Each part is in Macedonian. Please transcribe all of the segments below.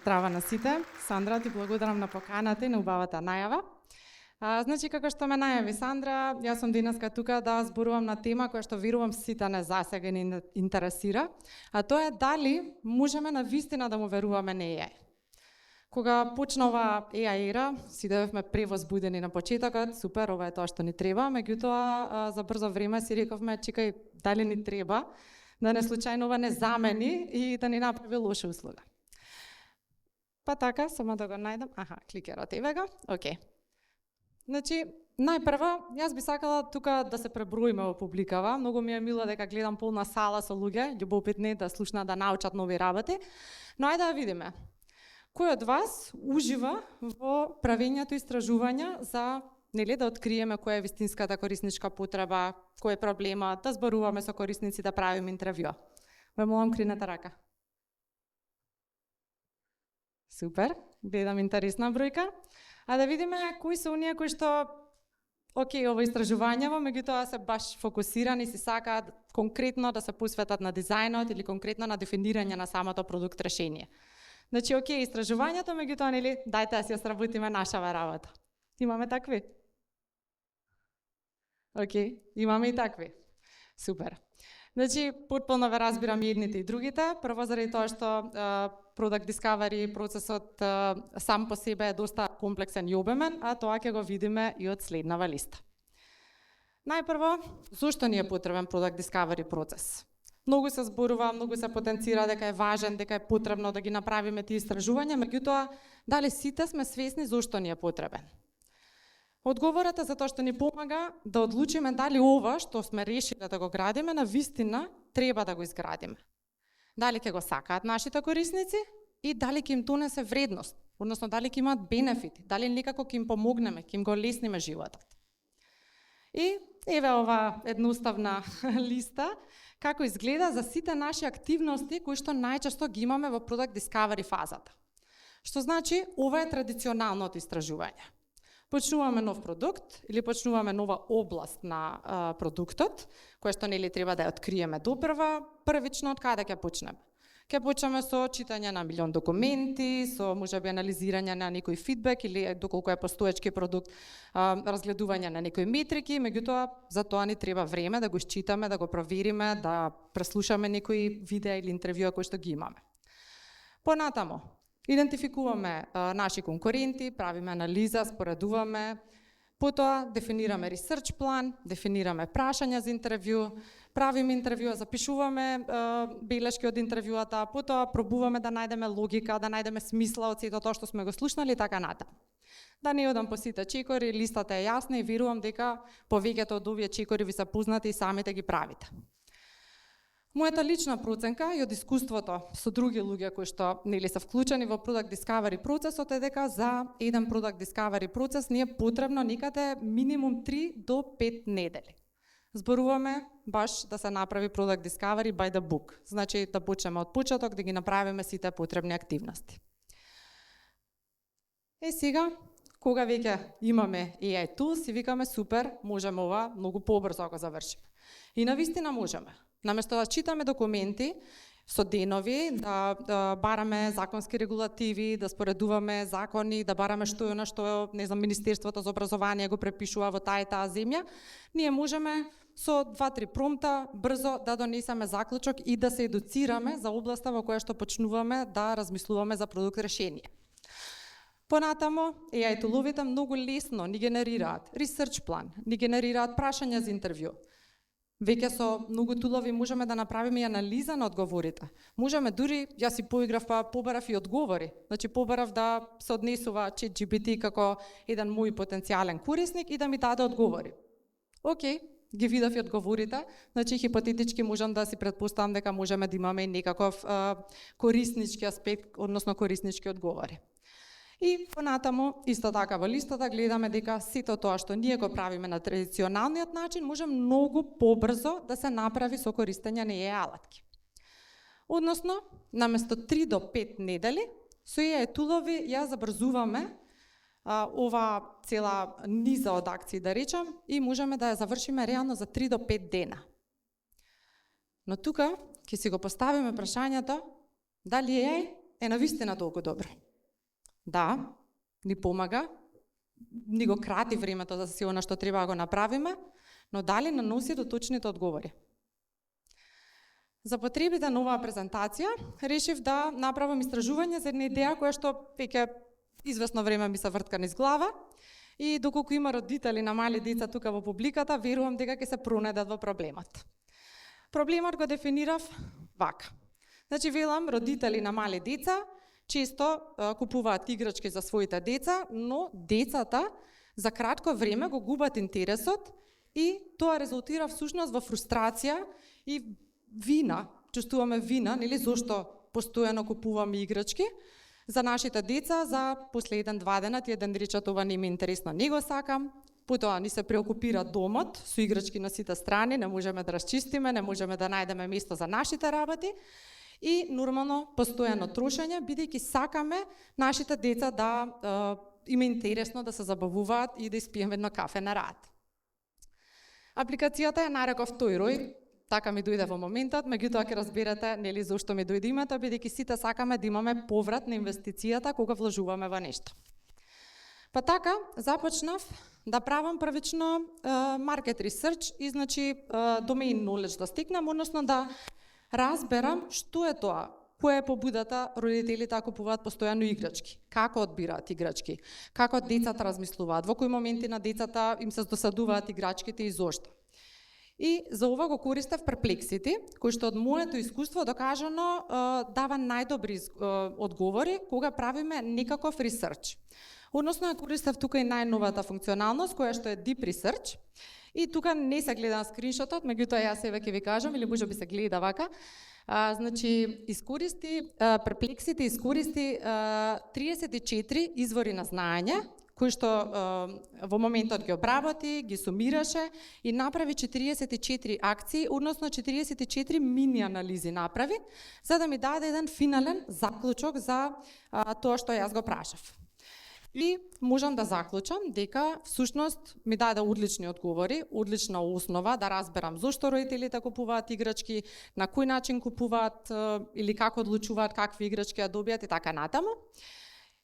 Здрава на сите. Сандра, ти благодарам на поканата и на убавата најава. Значи, како што ме најави Сандра, јас сум денеска тука да зборувам на тема која што верувам сите не засега ни интересира, а тоа е дали можеме на вистина да му веруваме на AI. Кога почна ова AI ера, сите бевме превозбудени на почетокот, супер, ова е тоа што ни треба, меѓутоа за брзо време си рековме, чекај, дали ни треба, да не случајно ова не замени и да ни направи лоша услуга. Па така, само да го најдам. Аха, кликерот еве го. Океј. Значи, најпрво, јас би сакала тука да се преброиме во публикава. Многу ми е мило дека гледам полна сала со луѓе, љубопитни да слушнат, да научат нови работи. Но ајде да видиме. Кој од вас ужива во правењето истражувања за, нели, да откриеме која е вистинската корисничка потреба, кој е проблемот, да зборуваме со корисници, да правиме интервју. Ве молам, кринете рака. Супер, гледам интересна бројка. А да видиме кои се оние кои што, окей, ова истражувањево, меѓутоа се баш фокусирани, си сакаат конкретно да се посветат на дизајнот или конкретно на дефинирање на самото продукт решение. Значи, окей, истражувањето, меѓутоа, нели, дајте да си ја сработиме нашава работа. Имаме такви? Окей, имаме и такви. Супер. Значи, потполно ве разбирам и едните и другите. Прво заради тоа што Product Discovery процесот сам по себе е доста комплексен и обемен, а тоа ќе го видиме и од следнава листа. Најпрво, зошто ни е потребен Product Discovery процес? Многу се зборува, многу се потенцира дека е важен, дека е потребно да ги направиме тие истражувања, меѓутоа, дали сите сме свесни зошто ни е потребен? Одговорот е затоа што ни помага да одлучиме дали ова што сме решили да го градиме на вистина треба да го изградиме. Дали ќе го сакаат нашите корисници и дали ќе им донесе вредност, односно дали ќе имаат бенефити, дали некако ќе им помогнеме, ќе им го лесниме животот. И еве ова едноставна листа како изгледа за сите наши активности кои што најчесто ги имаме во Product Discovery фазата. Што значи ова е традиционалното истражување. Почнуваме нов продукт или почнуваме нова област на продуктот, која што нели треба да ја откриеме допрва, првично од каде ќе почнеме. Ќе почнеме со читање на милион документи, со можеби анализирање на некој фидбек или доколку е постоечки продукт, разгледување на некои метрики, меѓутоа за тоа ни треба време да го исчитаме, да го провериме, да преслушаме некои видеа или интервјуа кои што ги имаме. Понатамо, идентификуваме наши конкуренти, правиме анализа, споредуваме, потоа дефинираме ресерч план, дефинираме прашања за интервју, правиме интервјуа, запишуваме белешки од интервјуата, потоа пробуваме да најдеме логика, да најдеме смисла од сето тоа што сме го слушнали и така натаму. Да не одам по сите чекори, листата е јасна и верувам дека повеќето од овие чекори ви се познати и самите ги правите. Мојата лична проценка и од искуството со други луѓе кои што нели се вклучени во Product Discovery процесот е дека за еден Product Discovery процес ни е потребно некаде минимум 3 до 5 недели. Зборуваме баш да се направи Product Discovery by the book. Значи да почнеме од почеток, да ги направиме сите потребни активности. Сега, кога веќе имаме AI tools, си викаме супер, можеме ова многу побрзо да го завршиме. И навистина можеме. Наместо да читаме документи со денови, да бараме законски регулативи, да споредуваме закони, да бараме што е она што, не знам, Министерството за образование го препишува во таа и таа земја, ние можеме со 2-3 промпта брзо да донесеме заклучок и да се едуцираме за областа во која што почнуваме да размислуваме за продукт решение. Понатамо, AI туловите многу лесно ни генерираат ресерч план, ни генерираат прашања за интервју. Веќе со многу тулови можеме да направиме и анализа на одговорите. Можеме дури, јас си поиграв па побарав и одговори. Значи побарав да се однесува ChatGPT како еден мој потенцијален корисник и да ми даде одговори. Океј, ги видов и одговорите, значи хипотетички можам да си претпоставам дека можеме да имаме и некаков кориснички аспект, односно кориснички одговори. И понатамо, исто така во листата гледаме дека сето тоа што ние го правиме на традиционалниот начин може многу побрзо да се направи со користење на AI алатки. Односно, наместо 3 до 5 недели, со AI тулови ја забрзуваме ова цела низа од акции, да речам, и можеме да ја завршиме реално за 3 до 5 дена. Но тука ќе си го поставиме прашањето дали AI е навистина толку добро. Да, ни помага, ни го крати времето за се она што треба да го направиме, но дали наноси до точните одговори? За потребите на оваа презентација, решив да направам истражување за една идеја која што веќе извесно време ми се вртка низ глава и доколку има родители на мали деца тука во публиката, верувам дека ќе се пронедат во проблемот. Проблемот го дефинирав вака. Значи, велам, родители на мали деца често купуваат играчки за своите деца, но децата за кратко време го губат интересот и тоа резултира всушност во фрустрација и вина, чувствуваме вина, нели, зошто постојано купуваме играчки за нашите деца, за после 1-2 дена, тие ден речат ова не ми е интересно, не го сакам, потоа ни се преокупира домот со играчки на сите страни, не можеме да расчистиме, не можеме да најдеме место за нашите работи и нормално постојано трошење, бидејќи сакаме нашите деца да им е интересно да се забавуваат и да испиеме едно кафе на рад. Апликацијата ја нареков тој рој, така ми дојде во моментот, меѓутоа ќе разберете нели зошто ми дојде името, бидејќи сите сакаме да имаме поврат на инвестицијата кога вложуваме во нешто. Па така започнав да правам првично market research и значи domain knowledge да стекнам, односно да разберам што е тоа, која е побудата родителите да купуваат постојано играчки, како одбираат играчки, како децата размислуваат, во кои моменти на децата им се досадуваат играчките и зошто. И за ова го користев Perplexity, кој што од моето искуство докажано дава најдобри одговори кога правиме некаков ресерч. Односно ја користев тука и најновата функционалност која што е Deep Research. И тука не се гледа на скриншотот, меѓутоа јас себе ќе ви кажам или можеби се гледа вака. Значи Perplexity искористи 34 извори на знаење кои што во моментот ги обработи, ги сумираше и направи 44 акции, односно 44 мини анализи направи, за да ми даде еден финален заклучок за тоа што јас го прашав. И можам да заклучам дека всушност ми даде одлични одговори, одлична основа да разберам зошто родителите купуваат играчки, на кој начин купуваат или како одлучуваат какви играчки ја добијат и така натаму.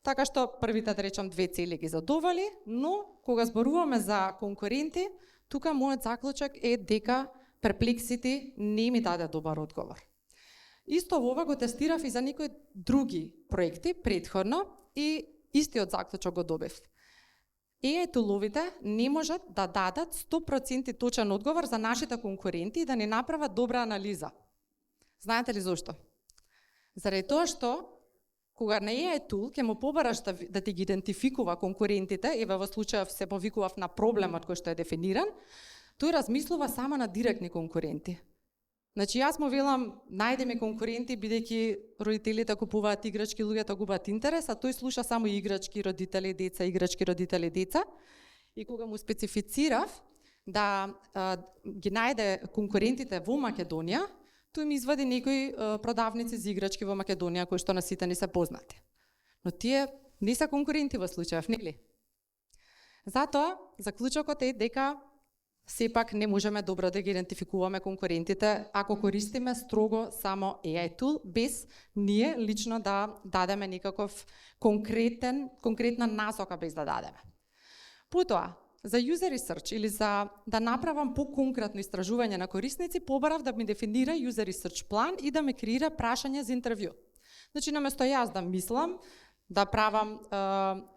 Така што првите, да речам, 2 цели ги задоволи, но кога зборуваме за конкуренти, тука мојот заклучок е дека Perplexity не ми даде добар одговор. Исто ова го тестирав и за некои други проекти претходно и истиот заклучок го добив. AI туловите не можат да дадат 100% точен одговор за нашите конкуренти и да ни направат добра анализа. Знаете ли зошто? Заради тоа што кога на AI tool ќе му побараш да ти ги идентификува конкурентите, еве во случајов се повикував на проблемот кој што е дефиниран, тој размислува само на директни конкуренти. Значи јас му велам најде ми конкуренти бидејќи родителите купуваат играчки, луѓето губат интерес, а тој слуша само играчки, родители, деца, играчки, родители, деца. И кога му специфицирав да ги најде конкурентите во Македонија, тој ми извади некои продавници за играчки во Македонија кои што на сите не се познати. Но тие не се конкуренти во случајов, нели? Затоа заклучокот е дека сепак не можеме добро да ги идентификуваме конкурентите ако користиме строго само AI tool, без ние лично да дадеме некаков конкретна насока без да дадеме. Потоа, за user research или за да направам по-конкретно истражување на корисници, побарав да ми дефинира user research план и да ми креира прашања за интервју. Значи, наместо јас да мислам, да правам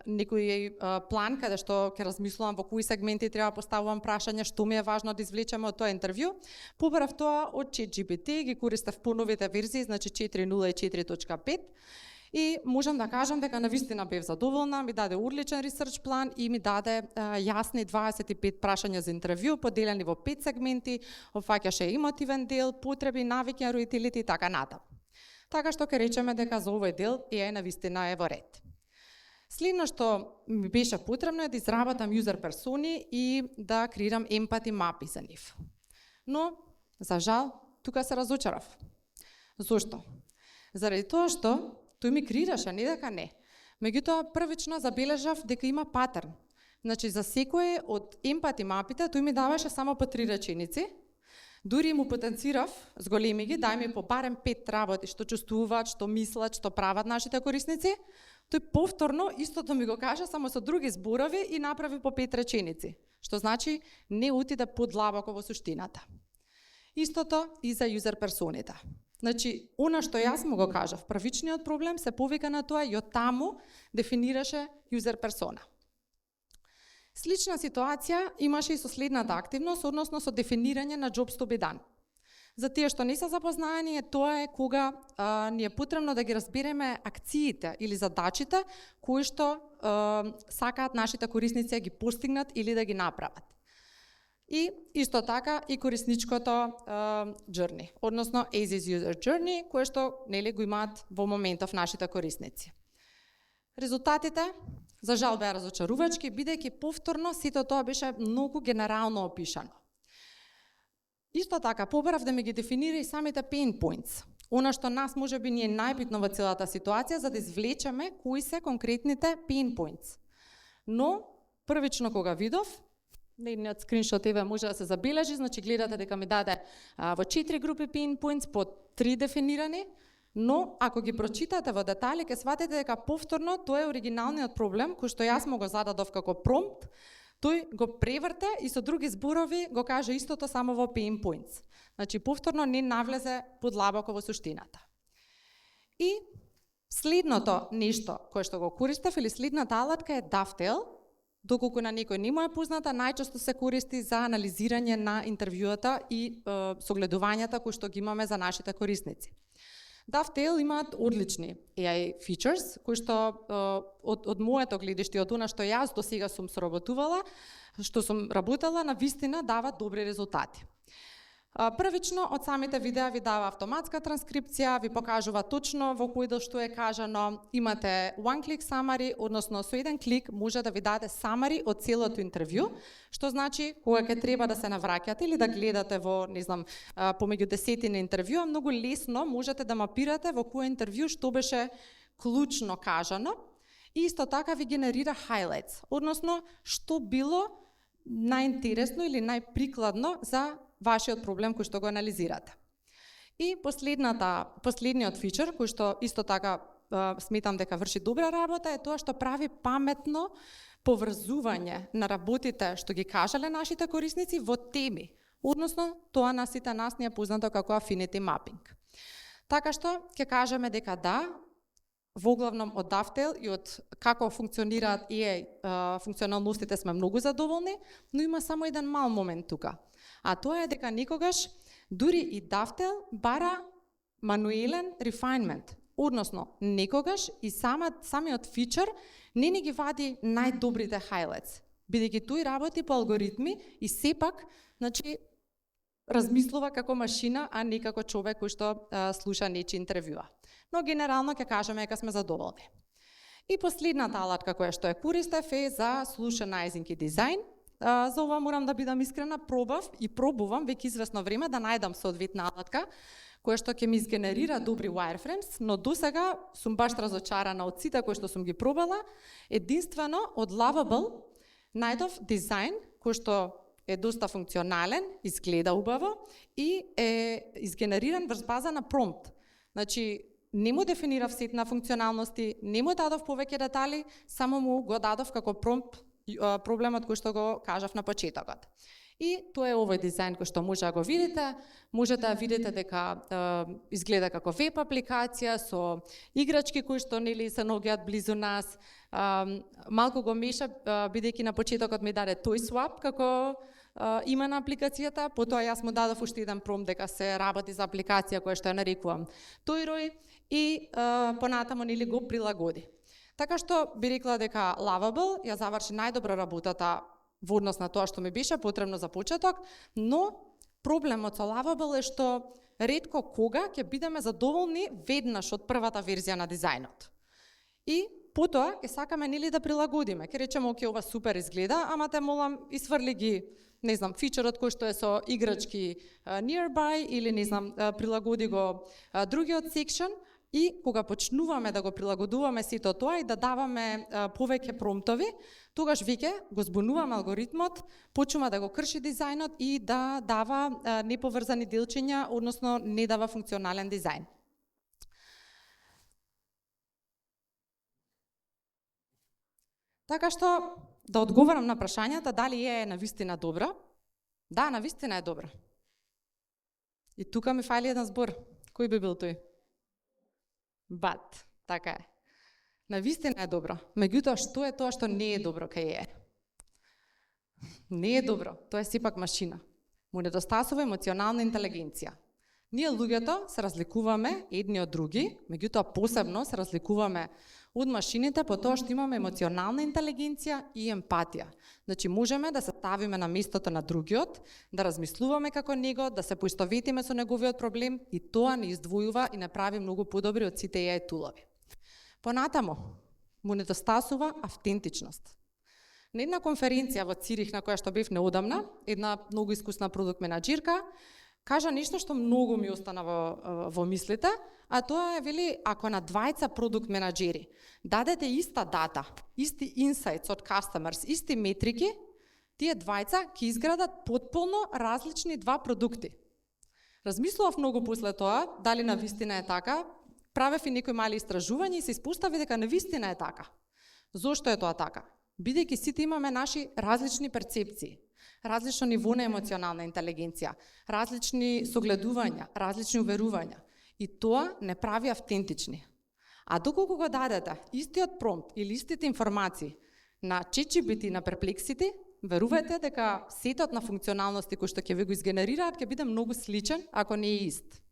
некој план каде што ќе размислувам во кои сегменти треба поставувам прашања, што ми е важно да извлечеме од тоа интервју, побарав тоа од ChatGPT, ги користев поновите верзии, значи 4.0 и 4.5, и можам да кажам дека навистина бев задоволна, ми даде одличен ресерч план и ми даде јасни 25 прашања за интервју, поделени во 5 сегменти, опфаќаше емотивен дел, потреби, навики на родителите и така натаму. Така што ќе речеме дека за овој дел е навистина е во ред. Следно што ми беше потребно е да изработам юзер персони и да креирам емпати мапи за нив. Но, за жал, тука се разочарав. Зошто? Заради тоа што тој ми креираше, не дека не. Меѓутоа, првично забележав дека има патерн. Значи, за секој од емпати мапите, тој ми даваше само по 3 реченици, Дури му потенцирав, зголеми ги, дај ми по барем 5 работи што чувствуваат, што мислат, што прават нашите корисници. Тој повторно истото ми го кажа, само со други зборови и направи по 5 реченици, што значи не отиде подлабоко во суштината. Истото и за юзер персоните. Значи, она што јас му го кажав, првичниот проблем се повика на тоа и од таму дефинираше юзер персона. Слична ситуација имаше и со следната активност, односно со дефинирање на jobs to be done. За тие што не се запознаени, тоа е кога ни е потребно да ги разбереме акциите или задачите кои што сакаат нашите корисници да ги постигнат или да ги направат. И исто така и корисничкото journey, односно as is user journey, кое што нели го имаат во моментов нашите корисници. Резултатите за жал беа разочарувачки, бидејќи повторно сето тоа беше многу генерално опишано. Исто така, побарав да ми ги дефинира и самите pain points. Она што нас можеби ни е најбитно во целата ситуација, за да извлечеме кои се конкретните pain points. Но, првично кога видов, едниот скриншот еве може да се забележи, значи гледате дека ми даде во 4 групи pain points, по 3 дефинирани, но ако ги прочитате во детали, ќе сватите дека повторно тоа е оригиналниот проблем кој што јас му го зададов како промпт, тој го преврте и со други зборови го каже истото само во pain points. Значи повторно не навлезе подлабоко во суштината. И следното нешто кое што го користев или следната алатка е Dovetail, доколку на некој не му е позната, најчесто се користи за анализирање на интервјуата и согледувањата кои што ги имаме за нашите корисници. Dovetail имаат одлични AI features, кои што од моето гледиште, од она што јас до сега сум соработувала, што сум работела, на вистина дават добри резултати. Првично, од самите видеа ви дава автоматска транскрипција, ви покажува точно во кој дел што е кажано, имате one click summary, односно со еден клик може да ви даде summary од целото интервју, што значи кога ќе треба да се навраќате или да гледате во, не знам, помеѓу десетина интервјуа, многу лесно можете да мапирате во кој интервју што беше клучно кажано и исто така ви генерира highlights, односно што било најинтересно или најприкладно за вашиот проблем кој што го анализирате. И последниот фичер, кој што исто така сметам дека врши добра работа, е тоа што прави паметно поврзување на работите што ги кажале нашите корисници во теми. Односно, тоа на сите нас ни е познато како affinity mapping. Така што ќе кажеме дека да, воглавном од Dovetail и од како функционираат AI функционалностите сме многу задоволни, но има само еден мал момент тука. А тоа е дека никогаш дури и Dovetail бара мануелен refinement, односно некогаш и самиот фичер не ни ги вади најдобрите highlights, бидејќи тој работи по алгоритми и сепак, значи, размислува како машина, а не како човек кој што слуша нечи интервјуа. Но генерално ќе кажеме дека сме задоволни. И последната алатка која што е користев е за solutionizing и дизајн. За ова морам да бидам искрена, пробувам веќе известно време да најдам соодветна алатка која што ќе ми изгенерира добри wireframes, но досега сум баш разочарана од сите кои што сум ги пробала. Единствено од Lovable најдов дизајн кој што е доста функционален, изгледа убаво и е изгенериран врз база на промпт. Значи, не му дефинирав сет на функционалности, не му дадов повеќе детали, само му го дадов како промпт проблемот кој што го кажав на почетокот. И тоа е овој дизајн кој што може да го видите. Можете да видите дека изгледа како веб апликација со играчки кои што нели се наоѓаат близу нас. Малку го меша, бидејќи на почетокот ми даде ToySwap како име на апликацијата, потоа јас му дадов уште еден промпт дека се работи за апликација која што ја нарекувам Toyroy и понатаму нели го прилагоди. Така што би рекла дека Lovable ја заврши најдобра работата во однос на тоа што ми беше потребно за почеток, но проблемот со Lovable е што ретко кога ќе бидеме задоволни веднаш од првата верзија на дизајнот. И потоа ќе сакаме нели да прилагодиме. Ќе речеме, оке, ова супер изгледа, ама те молам исфрли ги, не знам, фичерот кој што е со играчки nearby или не знам, прилагоди го другиот section, И кога почнуваме да го прилагодуваме сето тоа и да даваме повеќе промптови, тогаш веќе го збунуваме алгоритмот, почнува да го крши дизајнот и да дава неповрзани делчиња, односно не дава функционален дизајн. Така што, да одговорам на прашањата, дали е навистина добра? Да, навистина е добра. И тука ми фали еден збор. Кој би бил тој? But, така е. Навистина е добро. Меѓутоа, што е тоа што не е добро кај е? Не е добро, тоа е сепак машина. Му недостасува емоционална интелигенција. Ние луѓето се разликуваме едни од други, меѓутоа посебно се разликуваме од машините по тоа што имаме емоционална интелигенција и емпатија. Значи можеме да се ставиме на местото на другиот, да размислуваме како него, да се поистоветиме со неговиот проблем и тоа не издвојува и не прави многу подобри од сите AI тулови. Понатамо, му недостасува автентичност. На една конференција во Цирих на која што бев неодамна, една многу искусна продукт менаџерка кажа нешто што многу ми остана во мислите, а тоа е, вели, ако на двајца продукт менаџери дадете иста дата, исти инсайтс од customers, исти метрики, тие двајца ќе изградат потполно различни два продукти. Размислував многу после тоа, дали навистина е така, правев и некои мали истражувања и се испостави дека навистина е така. Зошто е тоа така? Бидејќи сите имаме наши различни перцепции, различно ниво на емоционална интелигенција, различни согледувања, различни уверувања. И тоа не прави автентични. А доколку го дадете истиот промпт или истите информации на ChatGPT, на Perplexity, верувајте дека сетот на функционалности кои што ќе ви го изгенерираат ќе биде многу сличен, ако не е ист.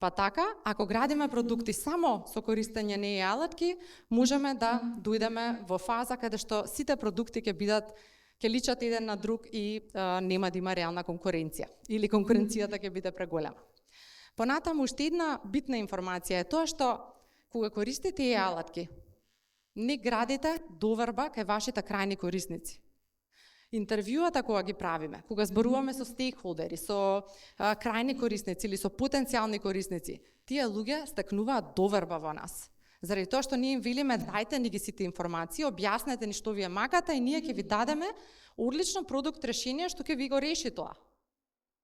Па така, ако градиме продукти само со користење на AI алатки, можеме да дојдеме во фаза каде што сите продукти ќе личат еден на друг и нема да има реална конкуренција или конкуренцијата ќе биде преголема. Понатаму уште една битна информација е тоа што кога користите AI алатки, не градите доверба кај вашите крајни корисници. Интервјуата кога ги правиме, кога зборуваме со стейкхолдери, со крајни корисници или со потенцијални корисници, тие луѓе стекнуваат доверба во нас. Заради тоа што ние им велиме дајте ни ги сите информации, објаснете ни што вие макате и ние ќе ви дадеме одлично продукт решение што ќе ви го реши тоа.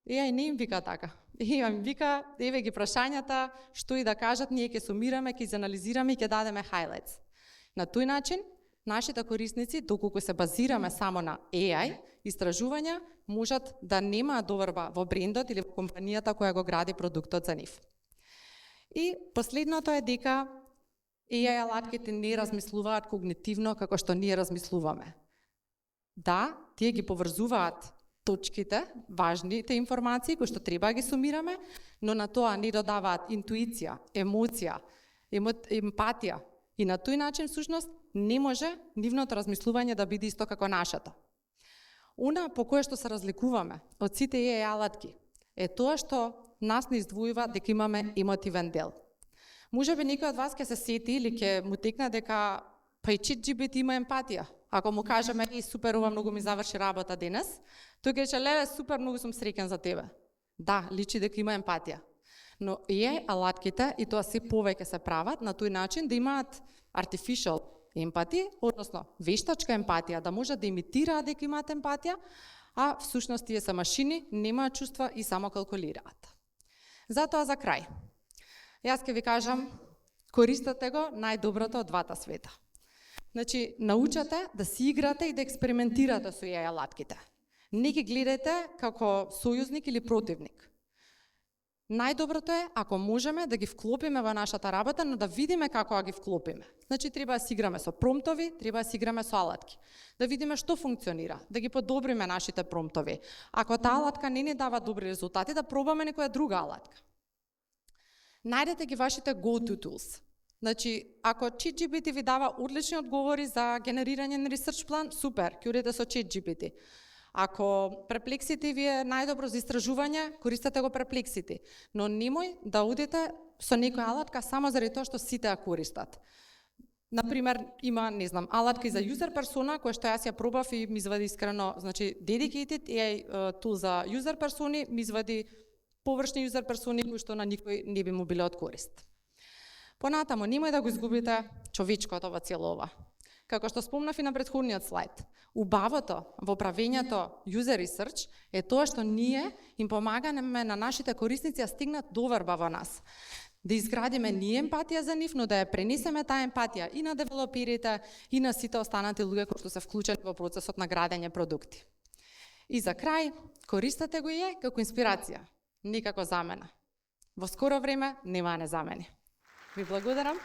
И не им вика така. Им вика, еве ги прашањата, што и да кажат, ние ќе сумираме, ќе анализираме и ќе дадеме highlights. На тој начин, нашите корисници, доколку се базираме само на AI, истражувања, можат да немаат доверба во брендот или во компанијата која го гради продуктот за нив. И последното е дека AI алатките не размислуваат когнитивно како што ние размислуваме. Да, тие ги поврзуваат точките, важните информации кои што треба да ги сумираме, но на тоа не додаваат интуиција, емоција, емпатија и на тој начин всушност не може нивното размислување да биде исто како нашата. Она по кое што се разликуваме од сите AI алатки е тоа што нас не издвојува дека имаме емотивен дел. Може би некој од вас ќе се сети или ќе му текне дека па и ChatGPT има емпатија. Ако му кажеме супер, ова многу ми заврши работа денес, тој ќе рече леле супер, многу сум среќен за тебе. Да, личи дека има емпатија. Но AI алатките и тоа се повеќе се прават на тој начин да имаат artificial емпатија, односно вештачка емпатија, да можат да имитираат дека имаат емпатија, а всушност тие се машини, немаат чувства и само калкулираат. Затоа за крај. Јас ќе ви кажам, користете го најдоброто од двата света. Значи, научете да си играте и да експериментирате со AI алатките. Не ги гледајте како сојузник или противник. Најдоброто е ако можеме да ги вклопиме во нашата работа, но да видиме како да ги вклопиме. Значи, треба да си играме со промптови, треба да си играме со алатки. Да видиме што функционира, да ги подобриме нашите промптови. Ако таа алатка не ни дава добри резултати, да пробаме некоја друга алатка. Најдете ги вашите go-to tools. Значи, ако ChatGPT ви дава одлични одговори за генерирање на research план, супер, ќе одите со ChatGPT. Ако Perplexity ви е најдобро за истражување, користете го Perplexity. Но немој да одите со некоја алатка само заради тоа што сите ја користат. Например, има, не знам, алатка и за user persona, која што јас ја пробав и ми извади искрено, значи, dedicated AI tool за user personi, ми извади површни user personi кои што на никој не би му биле од корист. Понатаму, немој да го изгубите човечкото во цело ова. Како што спомнав и на претходниот слайд, убавото во правењето user research е тоа што ние им помагаме на нашите корисници да стигнат до верба во нас. Да изградиме ние емпатија за нив, но да ја пренесеме таа емпатија и на девелоперите, и на сите останати луѓе кои што се вклучени во процесот на градење продукти. И за крај, користете го и како инспирација, не како замена. Во скоро време нема да не замени. Ви благодарам.